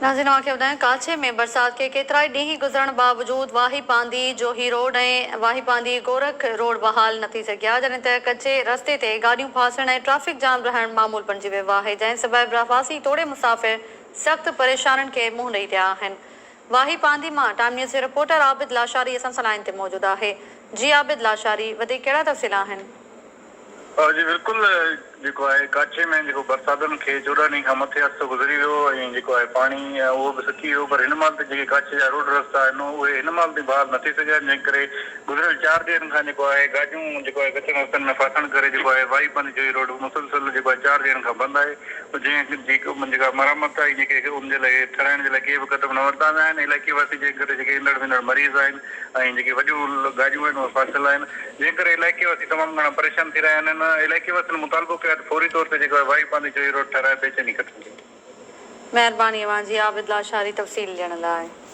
ناظرين اوهان کي ٻڌايان ڪاڇي ۾ برسات کي ڪيترائي ڏينهن گذرڻ باوجود واهي پانڌي جوهي روڊ ۽ واهي پانڌي گورک روڊ بحال نه ٿي سگهيا جڏهن ته ڪچي رستي تي گاڏيون ڦاسڻ ۽ ٽريفڪ جام رهڻ معمول بڻجي ويو آهي جنهن سبب رهواسي توڙي مسافر سخت پريشانين کي منهن ڏئي رهيا آهن واهي پانڌي مان ٽائيم نيوز جي رپورٽر عابد لاشاري اسان سان لائين تي موجود آهي جي عابد لاشاري وڌيڪ ڪهڙا تفصيل آهن. جي بلڪل جيڪو آهي ڪاڇي ۾ جيڪو برساتن کي 14 ڏينهن کان مٿي عرصو گذري ويو ۽ جيڪو آهي پاڻي اهو به سڪي ويو پر هن مهل تائين جيڪي ڪاڇي جا روڊ رستا آهن اهي هن مهل تائين بحال نه ٿي سگهيا آهن جنهن ڪري گذريل چار ڏينهن کان جيڪو آهي گاڏيون جيڪو آهي ڪچن رستن ۾ ڦاسڻ ڪري جيڪو آهي وائي پنڌ جوئي روڊ مسلسل جيڪو آهي چار ڏينهن کان بند آهي جنهن جي جيڪا مرمت آهي جيڪي ان جي لاء ٺهرائڻ جي لاء ڪي به قدم نه ورتا ويا آهن علائقي واسي جنهن ڪري جيڪي ايندڙ ويندڙ مريض آهن ۽ جيڪي وڏيون گاڏيون آهن اهي ڦاٿل آهن جنهن ڪري علائقي واسي تمام گهڻا پريشان ٿي رهيا آهن هن علائقي واسين مطالبو ڪيو آهي ته فوري طور تي جيڪو آهي واهي پانڌي جوهي روڊ ٺهرائي بيچيني ختم ڪئي وڃي. مهرباني اوهان جي عابد لاشاري تفصيل ڏيڻ لاء.